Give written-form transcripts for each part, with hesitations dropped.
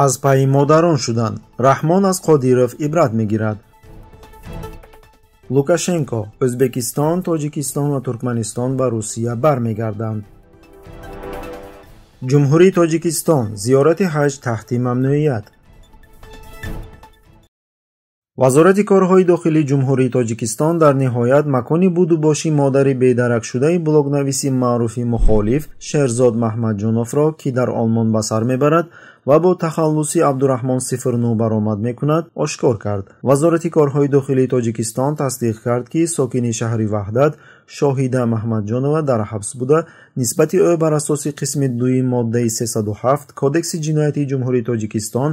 Аз пайи модарон шудан. Раҳмон аз Қодиров ибрат мегирад. Лукашенко: Ӯзбекистон, Тоҷикистон ва Туркманистон ба Русия бармегарданд. Ҷумҳурии Тоҷикистон: зиёрати ҳаҷ таҳти мамнуият. Вазорати корҳои дохилии Ҷумҳурии Тоҷикистон дар ниҳоят макони будубоши модари бедаракшудаи блогнависи маъруфи мухолиф Шерзод Маҳмадҷоновро, ки дар Олмон ба сар мебарад ва бо тахаллуси Абдураҳмон 09 баромад мекунад, ошкор кард. Вазорати корҳои дохилии Тоҷикистон тасдиқ кард, ки сокини шаҳри Ваҳдат Шоҳида Маҳмадҷонова дар ҳабс буда, нисбати ӯ бар асоси қисми дуюми моддаи 307 Кодекси ҷиноятии Ҷумҳурии Тоҷикистон,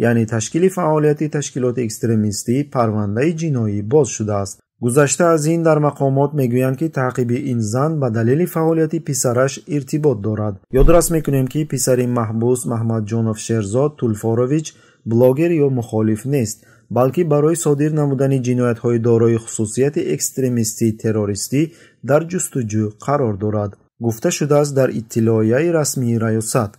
яъне ташкили фаъолияти ташкилоти экстремистӣ, парвандаи ҷиноӣ боз шудааст. Гузашта аз ин, дар мақомот мегӯянд, ки таъқиби ин зан ба далели фаъолияти писараш иртибот дорад. Ёдрас мекунем, ки писари маҳбус Маҳмадҷонов Шерзод Тулфорович блогер ё мухолиф нест, балки барои содир намудани ҷиноятҳои дорои хусусияти экстремистӣ-террористӣ дар ҷустуҷӯ қарор дорад. Гуфта шудааст дар иттилоияи расмии раёсат.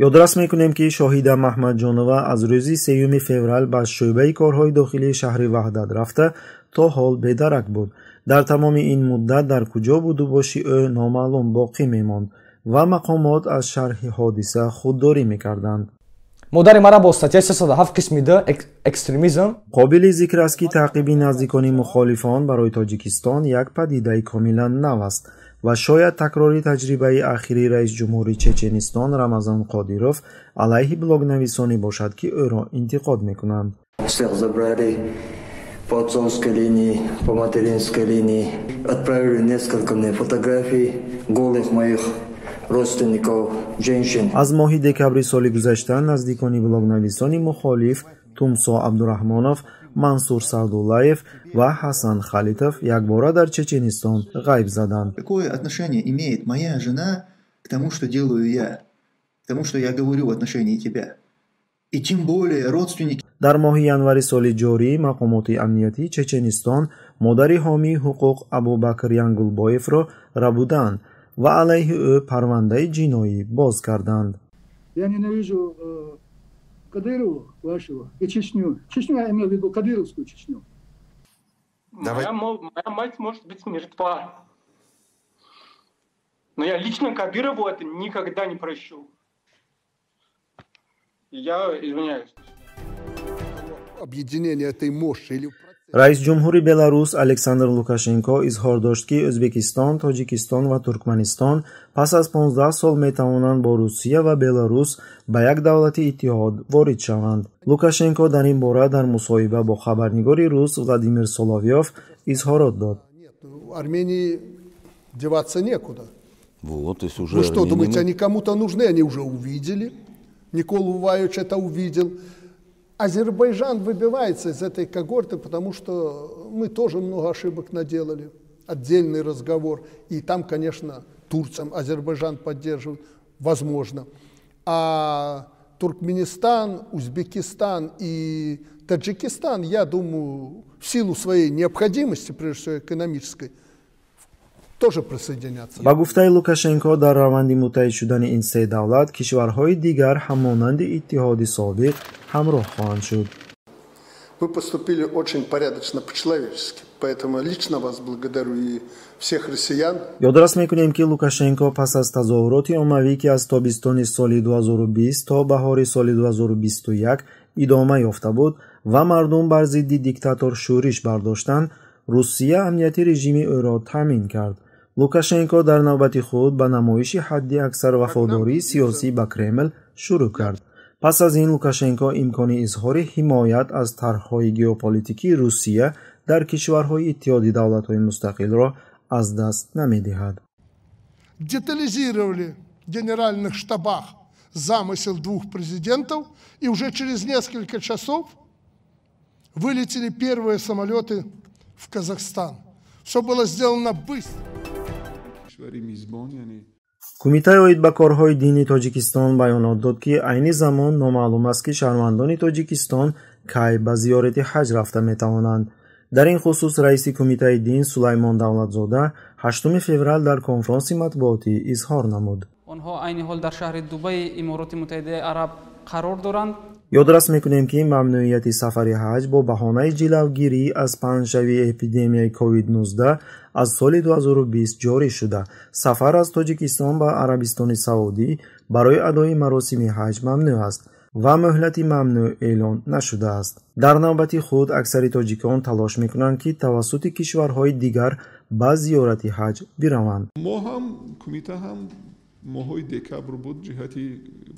Ёдрас мекунем, ки Шоҳида Маҳмадҷонова аз рӯзи 3 феврал ба шӯъбаи корҳои дохилии шаҳри Ваҳдат рафта, то ҳол бедарак буд. Дар тамоми ин муддат дар куҷо будубоши ӯ номаълум боқӣ мемонд ва мақомот аз шарҳи ҳодиса худдорӣ мекарданд. Модари мара бо статья 307 қисми 2 экстремизм. Қобили зикр аст, ки таъқиби наздикони мухолифон барои Тоҷикистон як падидаи комилан нав аст ва шояд такрори таҷрибаи ахири раисҷумҳури Чеченистон Рамазон Қодиров алайҳи блогнависоне бошад, ки ӯро интиқод мекунанд. Всех забрали по отцовской линии, по материнской линии. Отправили несколько мне фотографий голых моих родственников, женщин. Аз моҳи декабри соли гузашта наздикони блогнависони мухолиф Тумсо Абдураҳмонов, Мансур Саъдуллаев ва Ҳасан Халитов якбора дар Чеченистон ғайб заданд. Какое отношение имеет моя жена к тому, что делаю я, к тому, что я говорю в отношении тебя? И тем более родственники. Дар моҳи январи соли ҷорӣ мақомоти амниятии Чеченистон модари ҳомии ҳуқуқ Абубакр Янгулбоевро рабуданд ва алайҳи ӯ парвандаи ҷиноӣ боз карданд. Я ненавижу Кадырова вашего и Чечню. Чечню я имею в виду Кадыровскую Чечню. Моя мать может быть мертва. Но я лично Кадырову это никогда не прощу. Я извиняюсь. Объединение этой мощи или Раисҷумҳури Беларус Александр Лукашенко изҳор дошт, ки Ӯзбекистон, Тоҷикистон ва Туркманистон пас аз 15 сол метавонанд бо Русия ва Беларус ба як давлати иттиҳод ворид шаванд. Лукашенко дар ин бора дар мусоҳиба бо хабарнигори рус Владимир Соловьёв изҳорот дод. Армении деваться некуда. Вот, то есть уже Вы что, Армения думаете, они кому-то нужны? Они уже увидели. Никола Уваевич это увидел. Азербайджан выбивается из этой когорты, потому что мы тоже много ошибок наделали. Отдельный разговор. И там, конечно, Турция Азербайджан поддерживает, возможно. А Туркменистан, Узбекистан и Таджикистан, я думаю, в силу своей необходимости, прежде всего экономической, тоже присоединятся. Ба гуфтаи Лукашенко, дар раванди муттаҳид шудани ин се давлат кишварҳои дигар ҳамонанди иттиҳоди собиқ ҳамроҳ хоҳанд шуд. Вы поступили очень порядочно, по-человечески, поэтому лично вас благодарю и всех россиян. Ёдрас мекунем, ки Лукашенко пас аз тазоҳуроти оммавӣ, ки аз тобистони соли 2020 то баҳори соли 2021 идома ёфта буд ва мардум бар зидди диктатор шӯриш бардоштанд, Русия амнияти режими ӯро таъмин кард. Лукашенко дар навбати худ ба намоиши ҳадди аксар вафодории сиёсӣ ба Кремл шурӯъ кард. Пас аз ин Лукашенко имкони изҳори ҳимоят аз тарҳҳои геополитикии Русия дар кишварҳои Иттиҳоди давлатҳои мустақилро аз даст намедиҳад. Детализировали в генеральных штабах замысел двух президентов, и уже через несколько часов вылетели первые самолеты в Казахстан. Все было сделано быстро. Кумитаи оид ба корҳои дини Тоҷикистон баёнот дод, ки айни замон номаълум аст, ки шаҳрвандони Тоҷикистон кай ба зиёрати ҳаҷ рафта метавонанд. Дар ин хусус раиси кумитаи дин Сулаймон Давлатзода 8 феврал дар конфронси матбуотӣ изҳор намуд. Онҳо айни ҳол дар шаҳри Дубайи Имороти Муттаҳидаи Араб қарор доранд. Ёдрас мекунем, ки мамнӯияти сафари ҳаҷ бо баҳонаи ҷилавгирӣ аз паҳншавии эпидемияи COVID-19 аз соли 2020 ҷорӣ шуда, сафар аз Тоҷикистон ба Арабистони Саудӣ барои адои маросими ҳаҷ мамнӯъ аст ва муҳлати мамнӯъ эълон нашудааст. Дар навбати худ аксари тоҷикон талош мекунанд, ки тавассути кишварҳои дигар ба зиёрати ҳаҷ бираванд. Мо ҳам, кумита ҳам моҳҳои декабр буд ҷиҳати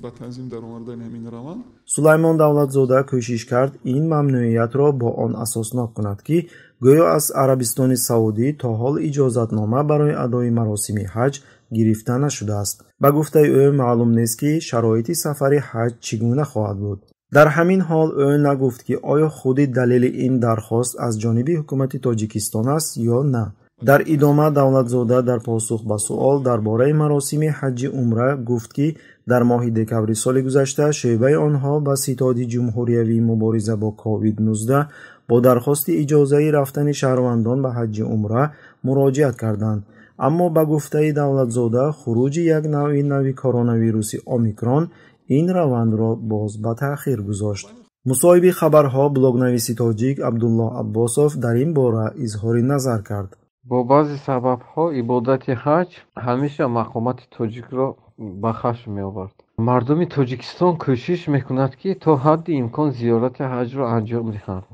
ба танзим даровардани ҳамин раванд. Сулаймон Давлатзода кӯшиш кард ин мамнӯиятро бо он асоснок кунад, ки гӯё аз Арабистони Саудӣ то ҳол иҷозатнома барои адои маросими ҳаҷ гирифта нашудааст. Ба гуфтаи ӯ, маълум нест, ки шароити сафари ҳаҷ чӣ гуна хоҳад буд. Дар ҳамин ҳол ӯ нагуфт, ки оё худи далели ин дархост аз ҷониби ҳукумати Тоҷикистон аст ё на. Дар идома Давлатзода дар посух ба суол дар бораи маросими ҳаҷҷи умра гуфт, ки дар моҳи декабри соли гузашта шӯъбаи онҳо ба Ситоди ҷумҳуриявии мубориза бо COVID-19 бо дархости иҷозаи рафтани шаҳрвандон ба ҳаҷҷи умра муроҷиат карданд. Аммо ба гуфтаи Давлатзода, хуруҷи як навъи нави коронавируси Омикрон ин равандро боз ба таъхир гузошт. Мусоҳиби хабарҳо блогнависи тоҷик Абдуллоҳ Аббосов дар ин бора изҳори назар кард. Бо баъзе сабабҳо ибодати ҳаҷ ҳамеша мақомоти тоҷикро ба хашм меовард. Мардуми Тоҷикистон кӯшиш мекунад, ки то ҳадди имкон зиёрати ҳаҷро анҷом диҳанд,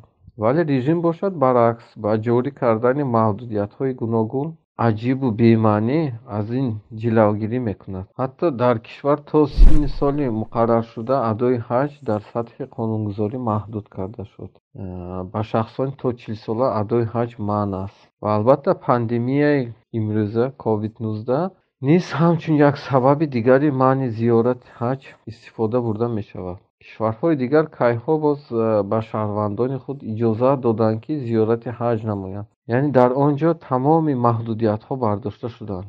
вале режим бошад баръакс ба ҷорӣ кардани маҳдудиятҳои гуногун аҷибу бемаънӣ аз ин ҷилавгирӣ мекунад. Ҳатто дар кишвар то синни соли муқарраршуда адои ҳаҷ дар сатҳи қонунгузорӣ маҳдуд карда шуд. Ба шахсони то 40-сола адои ҳаҷ манъ аст. Ва албатта пандемияи имрӯза COVID-19 низ ҳамчун як сабаби дигари манъи зиёрати ҳаҷ истифода бурда мешавад. Кишварҳои дигар кайҳо боз ба шаҳрвандони худ иҷозат доданд, ки зиёрати ҳаҷ намоянд. Яъне дар он ҷо тамоми маҳдудиятҳо бардошта шуданд.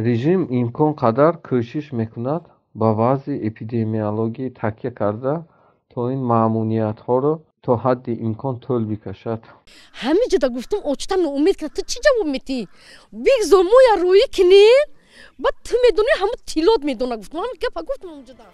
Режим имкон қадар кӯшиш мекунад ба вазъи эпидемиологӣ такя карда то ин маъмуниятҳоро то ҳадди имкон тӯл бикашад. Ҳамин ҷода гуфтам, очта ноумед кард, ту чӣ ҷавоб метиҳӣ? Бигзор моя рӯӣ кунем, баъд ту медонӣ, ҳамун тиллот медона, гуфтам, ҳамин гапа гуфтам ҳамун ҷода.